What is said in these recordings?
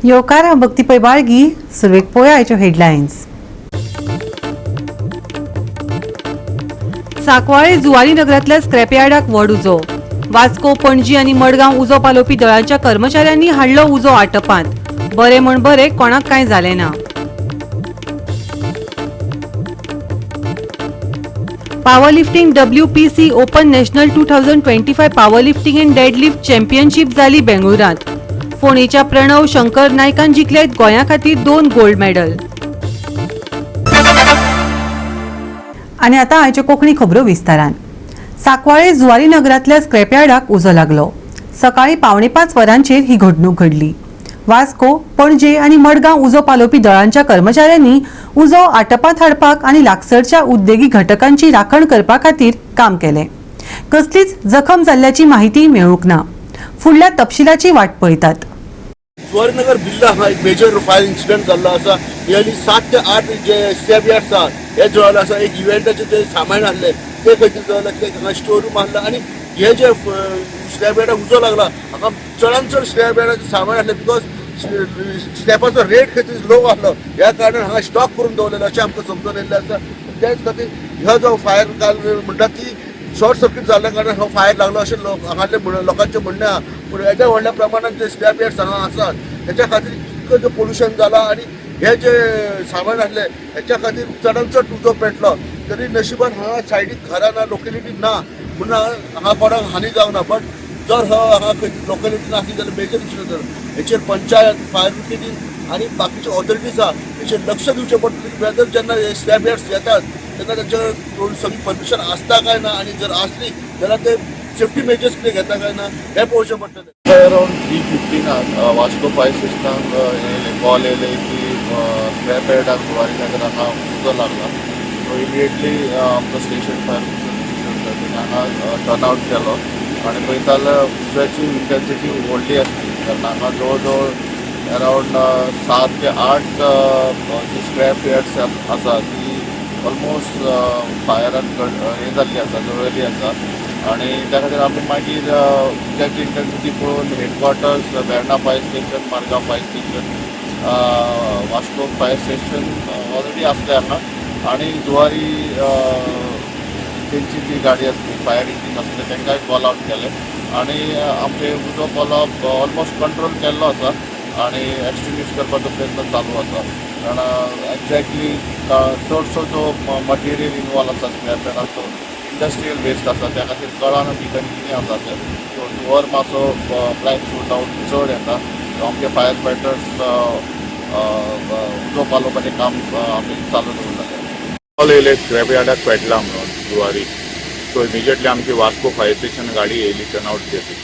येवकार भक्ती पै बाळगी. सुरवेक पळोवया आयच्यो हेडलायन्स. सांकवाळे जुवारी नगरांतल्या स्क्रॅपयार्डाक व्हड उजो. वास्को, पणजी आनी मडगांव उजो पालोवपी दळांच्या कर्मचाऱ्यांनी हाडलो उजो आटपांत. बरें म्हण बरें कोणाक कांय जालें ना. Power lifting WPC open national 2025 power lifting and deadlift championship जाली बेंगळुरांत. फोंडेच्या प्रणव शंकर नायकान जिखले गोंया खातीर 2 गोल्ड मेडल. आनी आतां आयच्यो कोंकणी खबरो विस्तारान. सांकवाळे जुवारी नगरांतल्या स्क्रॅपयार्डाक उजो लागलो. सकाळी 4:45 वरांचेर ही घडणूक घडली. वास्को, पणजे आनी मडगांव उजो पालोवपी दळांच्या कर्मचाऱ्यांनी उजो आटपांत हाडपाक आनी लागसरच्या उद्देगीक घटकांची राखण करपा खातीर काम केलें. कसलीच जखम जाल्ल्याची माहिती मेळूंक ना. फुडल्या तपशिलाची वाट पळयतात. जुवारीनगर बिल्ला हांगा एक मेजर फायर इन्सिडंट जाल्लो आसा. नियरली 7 ते 8 जे स्क्रॅप यार्ड्स आहा हे जळ्ळे आसा. एक इव्हेंटाचें जे सामान आहलें ते खंय तरी जळ्ळें, कित्याक हांगा स्टोर रूम आहलो आनी हे जे स्क्रॅप यार्डाक उजो लागला हांगा चडान चड स्क्रॅप यार्डाचें सामान आहलें because स्क्रॅपाचो रेट खंय तरी लो आहलो, ह्या कारणान हांगा स्टॉक करून दवरलेलो अशें आमकां समजून येयल्लें आसा. तेच खातीर हो जो फायर काल म्हणटा की शॉर्ट सर्कीट जाल्ल्या कारणान हो फायर लागलो अशें लोक हांगासरले लोकांचें म्हणणें आहा. पूण येद्या व्हडल्या प्रमाणात जे स्क्रॅप यार्ड्स हांगा आसात तेच्या खातीर इतको जो पोल्युशन जाला आनी हे जे सामान आहले हेच्या खातीर चडान चड उजो पेटलो. तरी नशिबान हांगा सायडीक घरां ना, लोकेलिटी ना म्हणून हांगा कोणाक हानी जावंक ना. बट जर हो हांगा खंय लोकेलिटी नासली जाल्यार मेजर इन्सिडंट जालो. हेचेर पंचायत, फायर ब्रिगेडीन आनी बाकीचे ऑथॉरिटीज आहा हेचेर लक्ष दिवचें पडटलें. वेदर जेन्ना हे स्क्रॅप यार्ड्स येतात तेन्ना तेंच्या सगळी परमिशन आसता काय ना आनी जर आसली जाल्यार ते सेफ्टी मेजर्स कितें घेता काय ना हें पळोवचें पडटलें. अराउंड 3:15 वास्को फायर स्टेशनाक येयले, कॉल येयले की स्क्रॅप यार्डाक जुवारी नगर हांगा उजो लागला. सो इमिडिएटली आमचो स्टेशन फायर ऑफिसर तेणी हांगा टर्न आवट केलो आनी पळयता जाल्यार उज्याची इंटेन्सिटी व्हडली आसली, कारण हांगा जवळ जवळ अरावंड 7 ते 8 जी स्क्रॅप यार्ड्स आसा ती ऑलमोस्ट फायरान हें जाल्ली आसा, जळ्ळेली आसा. आनी त्या खातीर आमी मागीर उज्याची इंटेन्सिटी पळोवन headquarters, Verna fire station, Margao fire station, Vasco fire station already आसले हांगा आनी जुवारी तेंची जी गाडी आसली, फायर इंजीन आसले, तांकांय कॉल आवट केले आनी आमचे उजो पालोवप ऑलमोस्ट कंट्रोल केल्लो आसा आनी एक्सटिंग्विश करपाचो प्रयत्न चालू आसा. कारण एक्झॅक्टली चडसो जो मटेरियल इनवॉल्व आसा स्क्रॅप यार्डाक तो इंडस्ट्रियल वेस्ट आसा, त्या खातीर कळना भितर कितें आसा तें. सो धुंवर मातसो ब्लॅक शूट आवट चड येता. सो आमचे फायर फायटर्स उजो पालोवपाचें काम आमी चालू दवरलेलें. कॉल येयले स्क्रॅप यार्डाक पेटला म्हणून जुवारी. सो इमिजिएटली आमची वास्को फायर स्टेशन गाडी येयली, टर्न आवट केली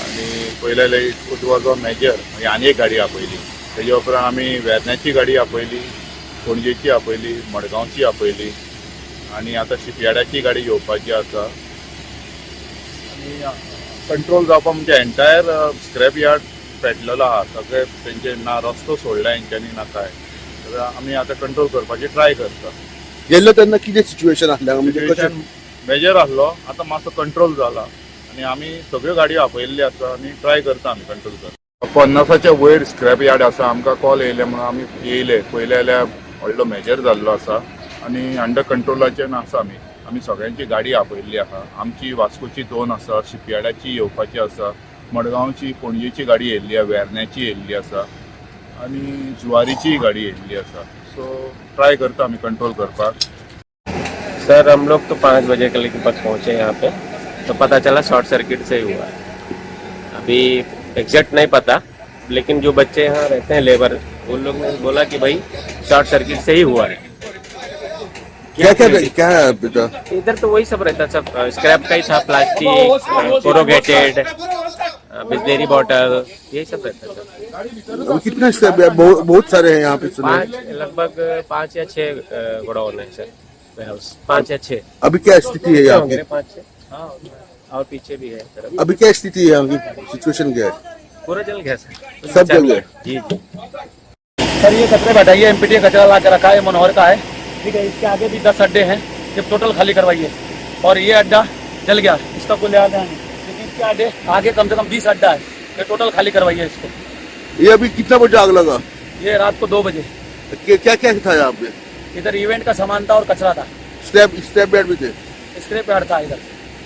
आनी पयलें जाल्यार it was a major. मागीर आनी एक गाडी आपयली. तेजे उपरांत आमी वेर्ण्याची गाडी आपयली, पणजेची आपयली, मडगांवची आपयली आनी आतां शिपयार्डाची गाडी येवपाची आसा. आनी कंट्रोल जावपा म्हणजे एंटायर स्क्रॅप यार्ड पेटलेलो आहा सगळे तेंचे, ना रस्तो सोडला हेंच्यांनी ना काय. तर आमी आतां कंट्रोल करपाची ट्राय करता. गेल्ले तेन्ना कितें सिच्युएशन आहलें हांगा, म्हणजे कशें? सिच्युएशन मेजर आसलो, आतां मातसो कंट्रोल जाला आनी आमी सगळ्यो गाडयो आपयल्ल्यो आसा आनी ट्राय करता आमी कंट्रोल करपाक. 50च्या वयर स्क्रॅप यार्ड आसा. आमकां कॉल येयले म्हणून आमी येयले. पयले जाल्यार व्हडलो मेजर जाल्लो आसा आनी अंडर कंट्रोलाचेर आसा. आमी सगळ्यांची गाडी आपयल्ली आहा. आमची वास्कोची 2 आसा, शिपयार्डाची येवपाची आसा, मडगांवची, पणजेची गाडी येयल्ली आहा, वेर्ण्याची येयल्ली आसा आनी जुवारीचीय गाडी येयल्ली आसा. सो ट्राय करता आमी कंट्रोल करपाक. सर, हम लोग तो 5 बजे के लगभग पहुंचे यहाँ पे तो पता चला शॉर्ट सर्किट से ही हुआ है. अभी एग्जैक्ट नहीं पता, लेकिन जो बच्चे यहाँ रहते हैं लेबर, उन लोग ने बोला कि भाई शॉर्ट सर्किट से ही हुआ है. क्या क्या क्या है बेटा? इधर तो वही सब रहता, सब स्क्रैप का ही था, प्लास्टिक, कोरोगेटेड, बिस्लेरी बॉटल, यही सब रहता था. अभी कितने स्क्रैप यार्ड? बहुत बहुत सारे हैं यहाँ पे सुने. 5, लगभग 5 या 6 गोडाउन है सर, हाउस 5 या 6. अभी क्या स्थिति है यहाँ की? 5, 6, हाँ, और पीछे भी है तरफ. अभी क्या स्थिति है यहाँ की, सिचुएशन क्या है? पूरा जल गया सर. सब जल गया? जी. सर, ये कचरे बैठाइए, एमपीटी कचरा ला के रखा है, मनोहर का है, ठीक है. इसके आगे भी 10 अड्डे हैं, ये टोटल खाली करवाइए. और ये अड्डा जल गया, इसका कोई लिहाजा नहीं, लेकिन इसके आगे आगे कम से कम 20 अड्डा है, ये टोटल खाली करवाइए इसको. ये अभी कितना बजे आग लगा? ये रात को 2 बजे। क्या क्या था यहाँ पे? इधर इवेंट का सामान था और कचरा था। स्क्रैप यार्ड भी थे? स्क्रैप यार्ड था इधर,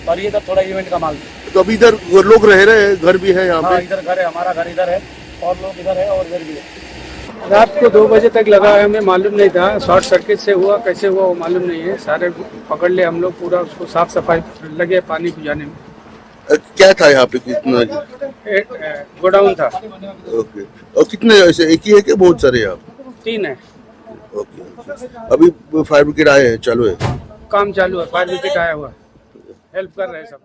और ये इधर थोड़ा इवेंट का माल था। तो अभी इधर लोग रह रहे हैं, घर भी है यहाँ हाँ पे? इधर घर है, हमारा घर इधर है और लोग इधर है और इधर भी है। रात को 2 बजे तक लगा है, हमें मालूम नहीं था शॉर्ट सर्किट से हुआ, कैसे हुआ वो मालूम नहीं है। सारे पकड़ ले हम लोग, पूरा उसको साफ सफाई लगे पानी बुझाने में। क्या था यहाँ पे, कितना? गोडाउन था। ओके, और कितने ऐसे एक ही है कि बहुत सारे यहाँ? 3 है। ओके, अभी फायर ब्रिगेड आए हैं, चालू है काम चालू है, फायर ब्रिगेड आया हुआ है, हेल्प कर रहे हैं सब।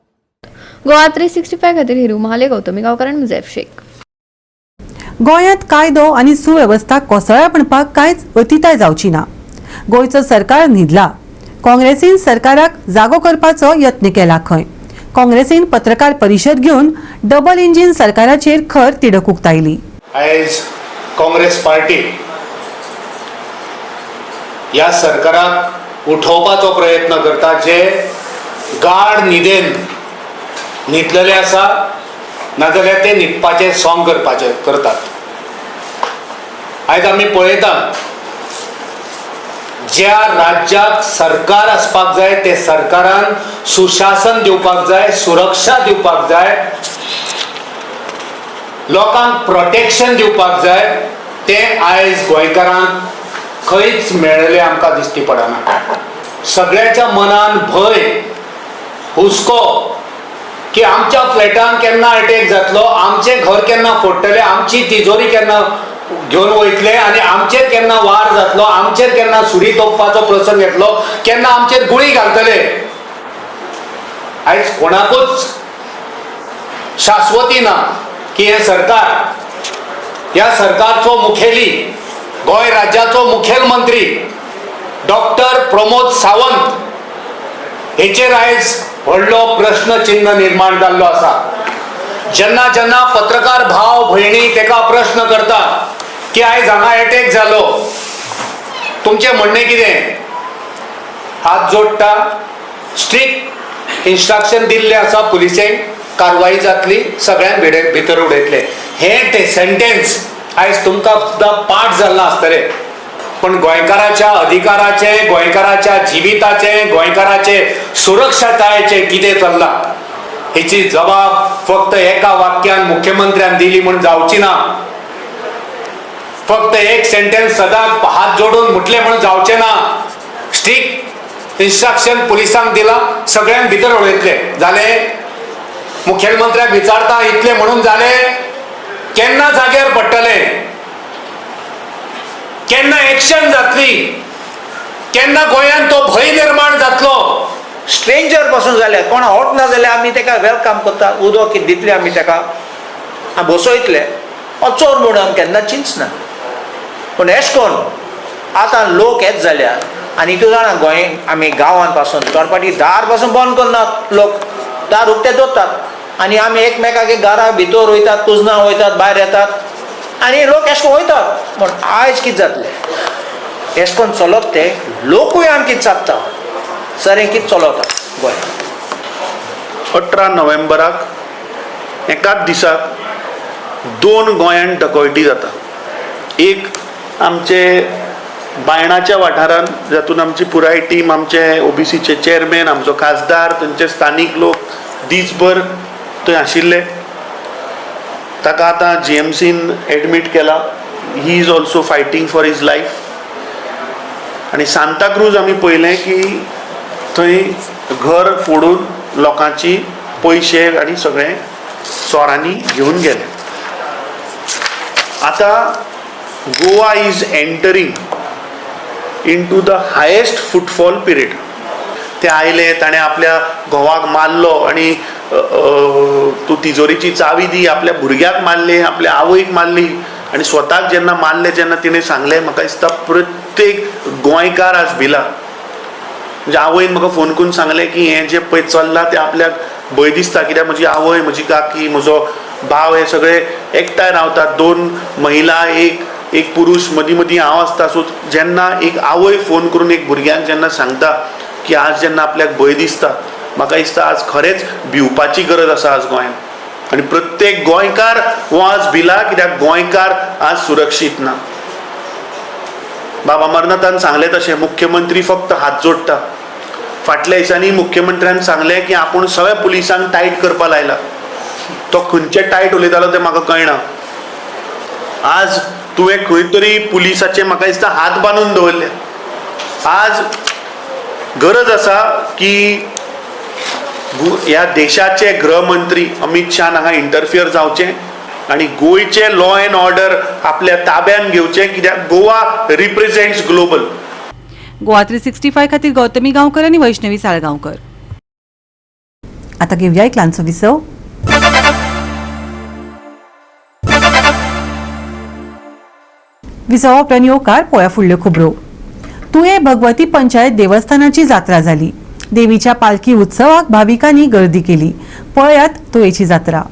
गोवा 365 खातीर हिरू महाले, गौतमी गांवकार आनी मुजैफ शेख। गोंयांत कायदो आनी सुवेवस्था कोसळ्या म्हणपाक कांयच अतिताय जावची ना। गोंयचो सरकार न्हिदला। काँग्रेसीन सरकाराक जागो करपाचो यत्न केला खंय। काँग्रेसीन पत्रकार परिशद घेवन डबल इंजीन सरकाराचेर खर तिडक उक्तायली। आयज काँग्रेस पार्टी ह्या सरकाराक उठोवपाचो प्रयत्न करता, जे गाढ न्हिदेन न्हिदलेले आसा, नाजाल्यार ते न्हिदपाचें सोंग करपाचें करतात। आयज आमी पळयता ज्या राज्याक सरकार आसपाक जाय ते सरकारान सुशासन दिवपाक जाय, सुरक्षा दिवपाक जाय, लोकांक प्रोटेक्शन दिवपाक जाय, तें आयज गोंयकारांक खंयच मेळ्ळेलें आमकां दिश्टी पडना। सगळ्याच्या मनान भंय, हुस्को की आमच्या फ्लॅटान केन्ना अटॅक जातलो, आमचें घर केन्ना फोडटले, आमची तिजोरी केन्ना घेवन वयतले आनी आमचेर केन्ना वार जातलो, आमचेर केन्ना सुरी तोपपाचो प्रसंग येतलो, केन्ना आमचेर गुळी घालतले। आयज कोणाकूच शाश्वती ना की हें सरकार, ह्या सरकारचो मुखेली, गोंय राज्याचो मुखेलमंत्री डॉक्टर प्रमोद सावंत हेचेर आयज व्हडलो प्रश्न चिन्ह निर्माण जाल्लो आसा। जेन्ना जेन्ना पत्रकार भाव भयणी तेका प्रश्न करता की आयज हांगा एटॅक जालो, तुमचें म्हणणें कितें, हात जोडटा, स्ट्रिक्ट इन्स्ट्रक्शन दिल्लें आसा पुलिसेंक, कारवाई जातली, सगळ्यांक भितर उडयतले। हें ते सेंटेन्स आयज तुमकां सुद्दां पाठ जाल्लां आसतलें, पण गोंयकाराच्या अधिकाराचें, गोंयकाराच्या जिविताचें, गोंयकाराचे सुरक्षतायेचें कितें चल्लां हेची जबाब फक्त एका वाक्यान मुख्यमंत्र्यान दिली म्हूण जावची ना। फक्त एक सेंटेन्स सदांच हात जोडून म्हटलें म्हूण जावचें ना। स्ट्रिक्ट इन्स्ट्रक्शन पुलिसांक दिलां, सगळ्यांक भितर उडयतले। जालें? मुखेलमंत्र्याक विचारता इतलें म्हणून जालें? केन्ना जाग्यार पडटलें, केन्ना एक्शन जातली, केन्ना गोंयांत तो भंय निर्माण जातलो? स्ट्रेंजर पासून जाल्यार कोण हॉट ना जाल्यार आमी तेका welcome करता, उदक कितें दितले आमी तेका, बसयतले, चोर म्हूण आमी केन्ना चिंतना। पूण एश कोन्न आतां लोक येत जाल्या आनी तूं जाणा गोंय आमी गांवांत पासून थोडे दार पासून बंद करनात, लोक दार उक्ते दवरतात आनी आमी एकमेकाक घरा भितर वयतात, कुजनां वयतात, भायर येतात आनी लोक एश कोन्न वयतात। पूण आयज कितें जातलें, एश कोन्न चलत ते लोकूय आमकां कितें सादता सर, हें कितें चलता गोंय। 18 नोव्हेंबराक एकाच दिसाक 2 गोंयांत डकॉयटी जाता। एक आमचे बायणाच्या वाठारांत, जातून आमची पुराय टीम, आमचे ओबीसीचे चेअरमॅन, आमचो खासदार, थंयचे स्थानीक लोक दीसभर थंय आशिल्ले। ताका आतां जीएमसीन एडमीट केला। He is also fighting for his life. आनी सांताक्रूज आमी पळयलें की थंय घर फोडून लोकांची पयशे आनी सगळें चोरांनी घेवन गेले। आतां Goa is entering into the highest footfall period. ते आयले, ताणें आपल्या घोवाक मारलो आनी तूं तिजोरीची चावी दी, आपल्या भुरग्याक मारले, आपल्या आवयक मारली आनी स्वताक जेन्ना मारले तेन्ना तिणें सांगलें, म्हाका दिसता प्रत्येक गोंयकार आज भिला। म्हणजे आवयन म्हाका फोन करून सांगलें की हें जें पळय चल्लां तें आपल्याक भंय दिसता, कित्याक म्हजी आवय, म्हजी काकी, म्हजो भाव हे सगळे एकठांय रावतात, 2 महिला एक पुरुष, मदीं मदीं हांव आसता। सो जेन्ना एक आवय फोन करून एक भुरग्यांक जेन्ना सांगता की आज जेन्ना आपल्याक भंय दिसता, म्हाका दिसता आज खरेंच भिवपाची गरज आसा आज गोंयांत। आनी प्रत्येक गोंयकार हो आज भिला, कित्याक गोंयकार आज सुरक्षीत ना. बाबा अमरनाथान सांगलें तशें मुख्यमंत्री फक्त हात जोडटा. फाटल्या दिसांनी मुख्यमंत्र्यान सांगलें की आपूण सगळ्या पुलिसांक टायट करपा लायला. तो खंयचे टायट उलयतालो तें म्हाका कळना. आज तुवें खंय तरी पुलिसाचे म्हाका दिसता हात बांदून दवरले. आज गरज आसा की ह्या देशाचे गृहमंत्री अमित शाह हांगा इंटरफियर जावचें आनी गोंयचे लॉ एंड ऑर्डर आपल्या ताब्यान घेवचें, कित्याक गोवा रिप्रेझेंट्स ग्लोबल. गोवा 365 खातीर गौतमी गांवकर आनी वैष्णवी साळगांवकर. आता घेवया एक ल्हानसो विसव. विसवा उपरांत येवकार पळोवया फुडल्यो खबरो. तुयें भगवती पंचायत देवस्थानाची जात्रा जाली. देवीच्या पालखी उत्सवाक भाविकांनी गर्दी केली. पळयात तुयेची जात्रा.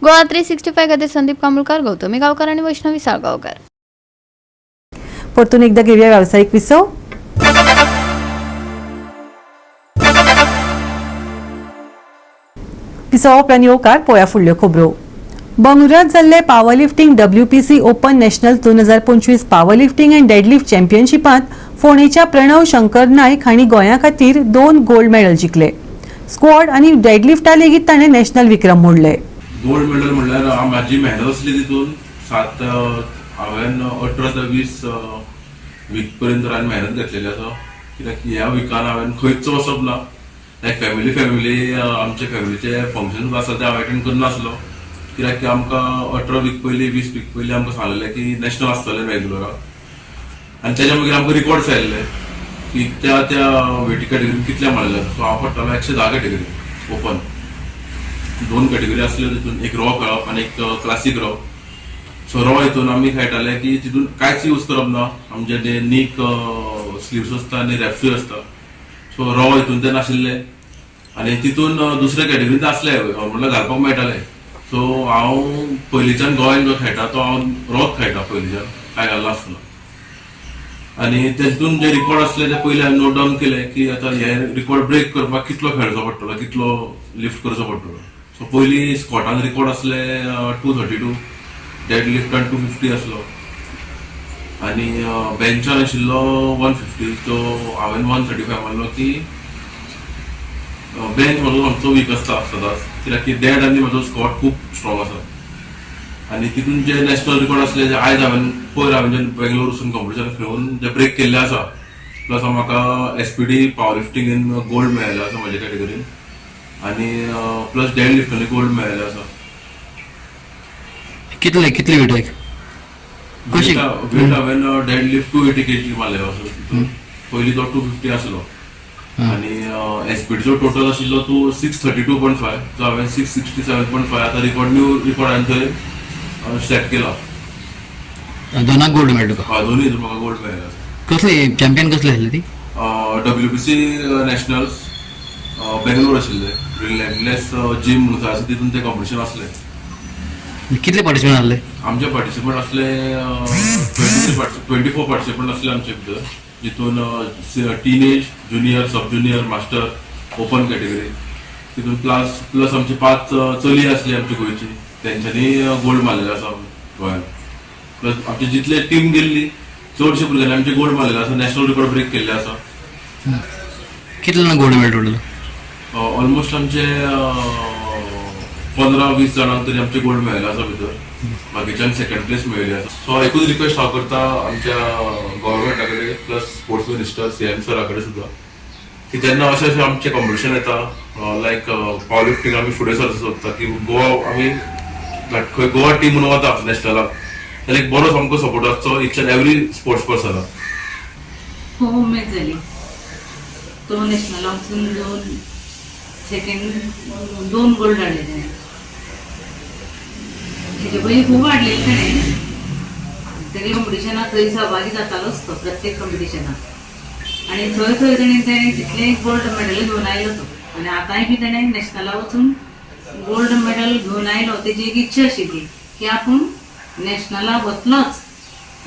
गोवा 365 खातीर संदीप कांबुलकार, गौतमी गांवकर आनी वैष्णवी साळगांवकर. परतून एकदा घेऊया व्यावसायिक विसव. विसवा उपरांत येवकार पळोवया फुडल्यो खबरो. बंगळुरात जाल्ले power lifting WPC open national 2025 power lifting and deadlift चॅम्पियनशिपांत फोंडेच्या Pranav Shankar Naik हांणी गोंया खातीर 2 गोल्ड मेडल जिखले. स्क्वॉट आनी डेडलिफ्टा लेगीत ताणें नॅशनल विक्रम मोडले. गोल्ड मेडल म्हणल्यार म्हाजी मेहनत आसली तितून 7 हांवें 18 ते 20 वीक पर्यंत हांवें मेहनत घेतलेली आसा. कित्याक ह्या विकान हांवें खंयच वचप ना. लायक फॅमिली आमचे फॅमिलीचे फंक्शन आसा ते हांव एटेंड करनासलो. कित्याक की आमकां 18 वीक पयलीं 20 वीक पयलीं आमकां सांगलेलें की नॅशनल आसतलें बेंगलोराक आनी तेज्या मागीर आमकां रिकॉर्ड्स आयिल्ले की त्या त्या वेटी कॅटेगरीन कितले मारले. सो हांव पडटालो 110 कॅटेगरी ओपन. 2 कॅटेगरी आसल्यो तितून, एक रॉ खेळप आनी एक क्लासीक रॉ. सो रॉ हितून आमी खेळटाले की तितून कांयच यूज करप ना, आमचे ते नीक स्लिव्स आसता आनी रॅप्सूय आसता. सो रॉ हितून ते नाशिल्ले आनी तितून दुसऱ्या कॅटेगरीन आसले, म्हणल्यार घालपाक मेळटाले. सो हांव पयलींच्यान गोंयान जो खेळटा तो हांव रॉच खेळटा, पयलींच्यान कांय घालना आसतना. आनी तेतून जे रिकॉर्ड आसले ते पयलीं हांवें नोट डावन केले की आतां हे रिकॉर्ड ब्रेक करपाक कितलो खेळचो पडटलो, कितलो लिफ्ट करचो पडटलो. सो पयलीं स्कॉटान रिकॉर्ड आसले 232, डेड लिफ्टान 250 आसलो आनी बेंचान आशिल्लो 150. सो हांवें 135 मारलो की बेंच म्हजो सामको वीक आसता सदांच, कित्याक की डेड आनी म्हजो स्कॉट खूब स्ट्रॉंग आसा. आनी तितून जे नॅशनल रिकॉर्ड आसले जे आयज हांवें पयर हांवें जे बेंगलोर वचून कॉम्पिटिशन खेळून जे ब्रेक केल्ले आसा, प्लस म्हाका एसपीडी पावर लिफ्टिंगेन गोल्ड मेळ्ळें आसा म्हज्या कॅटेगरीन आनी प्लस डेड लिफ्टांनी गोल्ड मेळ्ळें आसा. कितले कितले वेट? कशी वेट हांवें डेड लिफ्ट 280 kg मारलेलो आसा तितून, पयलीं तो 250 आसलो. आनी एसपीडीचो टोटल आशिल्लो तो 632.5, जो हांवें 667.5 आतां रिकॉर्ड न्यू रिकॉर्ड हांवें थंय सेट केला. दोनाक गोल्ड मेळ्ळें तुका? हय, दोनूय हितून म्हाका गोल्ड मेळ्ळें आसा. कसली चॅम्पियन कसली आसली ती? WPC nationals Bangalore आशिल्ले, रिलेंटलेस जीम म्हणून आसा तितून ते कॉम्पिटिशन आसले. कितले पार्टिसिपंट आसले? आमचे पार्टिसिपंट आसले 23 24 पार्टिसिपंट आसले आमचे भितर, जितून teenage, junior, sub junior, master, open category. तितून प्लस प्लस आमची 5 चली आसली आमची गोंयची, तेंच्यांनी गोल्ड मारलेले आसा गोंयान. प्लस आमची जितले टीम गेल्ली चडशे भुरग्यांनी आमचे गोल्ड मारलेले आसा, नॅशनल रिकॉर्ड ब्रेक केल्ले आसा. कितले जाणांक गोल्ड मेळ्ळें टोटल? ऑलमोस्ट आमचे 15-20 जाणांक तरी आमचे गोल्ड मेळ्ळें आसा भितर, बाकीच्यांक सेकंड प्लेस मेळिल्ली आसा. सो एकूच रिक्वेस्ट हांव करता आमच्या गव्हर्मेंटा कडेन प्लस स्पोर्ट्स मिनिस्टर CM सरा कडेन सुद्दां की जेन्ना अशें अशें आमचें कॉम्पिटिशन येता लायक पावर लिफ्टींग आमी फुडें सरचो सोदता की गोवा आमी खंय गोवा टीम म्हणून वता नॅशनलाक जाल्यार एक बरो सामको सपोर्ट आसचो इच एंड एवरी स्पोर्ट्स पर्सनाक. खूब उमेद जाली, तो नॅशनलाक वचून दोन सेकंड 2 गोल्ड हाडले तेणें. हेजे पयलीं खूब हाडलेले तेणें, तरी कॉम्पिटिशनाक थंय सहभागी जातालोच तो प्रत्येक कॉम्पिटिशनाक आनी थंय थंय तेणें तेणें तितलें गोल्ड मेडल घेवन आयलो तो. आनी आतांय बी तेणें नॅशनलाक वचून गोल्ड मेडल घेवन आयलो. तेजी एक इच्छा आशिल्ली की आपूण नॅशनलाक वतलोच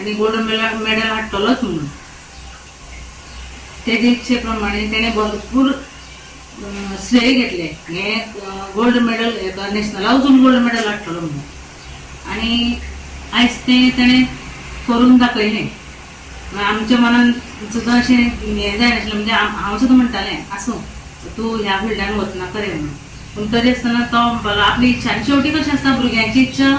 आनी गोल्ड मेडल हाडटलोच म्हणून. तेजे इच्छे प्रमाणे तेणें भरपूर श्रेय घेतलें हें गोल्ड मेडल हेका नॅशनलाक वचून गोल्ड मेडल हाडटलो म्हणून. आनी आयज तें तेणें करून दाखयलें. आमच्या मनान सुद्दां अशें हें जायनासलें, म्हणजे हांव सुद्दां म्हणटालें आसूं तूं ह्या फिल्डान वचनाका रे म्हणून, पूण तरी आसतना तो म्हणपाक आपली इच्छा. आनी शेवटी कशें आसता भुरग्यांची इच्छा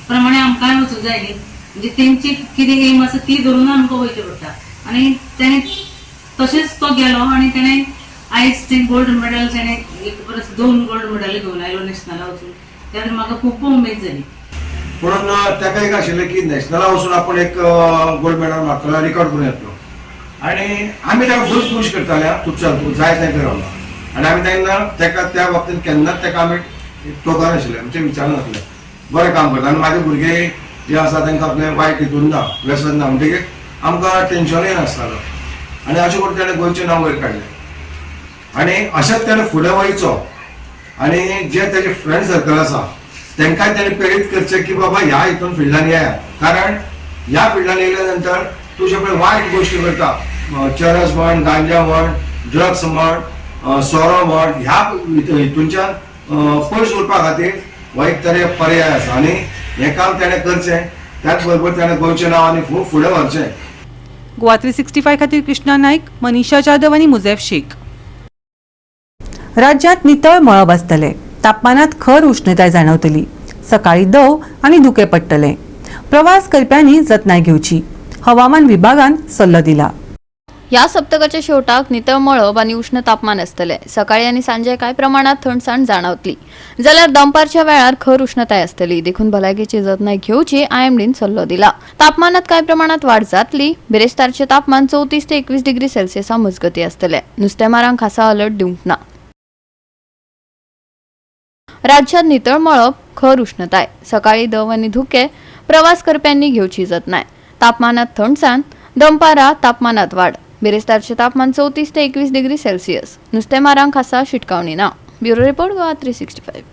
प्रमाणे आमकांय वचूंक जाय न्ही, म्हणजे तेंची कितें एम आसा ती धरून आमकां वयचें पडटा. आनी तेणें तशेंच तो गेलो आनी तेणें आयज तें गोल्ड मेडल तेणें एक परस 2 गोल्ड मेडल घेवन आयलो नॅशनलाक वचून. त्या खातीर म्हाका खूब उमेद जाली. म्हणून ताका एक आशिल्लें की नॅशनला वचून आपूण एक गोल्ड मेडल मारतलो, रिकॉर्ड करून येतलो. आनी आमी ताका फूल पूश करताले, तूं चल, तूं जाय तें कर बाबा. आनी आमी तेन्ना ताका त्या बाबतींत केन्नाच ताका आमी तोखनाशिल्ले, आमचें विचारनासलें, बरें काम करता. आनी म्हाजे भुरगे जे आसा तांकां आपलें वायट हितून ना, व्यसन ना, म्हणटकीर आमकां टेंशनूय नासतालो. आनी अशें करून ताणें गोंयचें नांव वयर काडलें आनी अशेंच ताणें फुडें वयचो आनी जे तेजे फ्रेंड सर्कल आसा तांकांय ताणें प्रेरीत करचें की बाबा ह्या हितून फिल्डान येया, कारण ह्या फिल्डान येयल्या नंतर तूं जे पळय वायट गोश्टी करता, चरस म्हण, गांजा म्हण, ड्रग्स म्हण, सोरो म्हण, ह्या हितूनच्यान पयस उरपा खातीर हो एक तरे पर्याय आसा आनी हें काम ताणें करचें. त्याच बरोबर ताणें गोंयचें नांव आनी खूब फुडें व्हरचें. गोवा 365 खातीर कृष्णा नाईक, मनीषा जाधव आनी मुझेफ शेख. राज्यांत नितळ मळब आसतलें, तापमानात खर उश्णताय जाणवतली, सकाळी दव आनी धुकें पडटलें. प्रवास करप्यांनी जतनाय घेवची, हवामान विभागान सल्लो दिला. ह्या सप्तकाच्या शेवटाक नितळ मळब आनी उश्ण तापमान आसतलें. सकाळी आनी सांजे कांय प्रमाणात थंडसाण जाणवतली, जाल्यार दनपारच्या वेळार खर उश्णताय आसतली. देखून भलायकेची जतनाय घेवची आयएमडीन सल्लो दिला. तापमानात कांय प्रमाणात वाड जातली. बिरेस्तारचें तापमान 34 ते 21 डिग्री सेल्सियसा मजगती आसतलें. नुस्तेमारांक खासा अलर्ट दिवंक ना. राज्यात नितळ मळब, खर उश्णताय, सकाळी दव आनी धुके. प्रवास करप्यांनी घेवची जतनाय. तापमानात थंडसाण, दनपारा तापमानात वाड. बिरेस्तारचें तापमान 34 ते 21 डिग्री सेल्सियस. नुस्तेमारांक खासा शिटकावणी ना. Bureau report, Goa 365.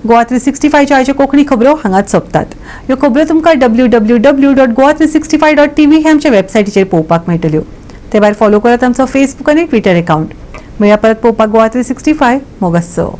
Goa 365च्या आयच्यो कोंकणी खबरो हांगाच सोंपतात. ह्यो खबरो तुमकां www.goa365.tv हे आमच्या वेबसायटीचेर पळोवपाक मेळटल्यो. ते भायर फॉलो करात आमचो फेसबूक आनी ट्विटर अकाउंट. मेळया परत पळोवपाक गोवा 365 मोगासो.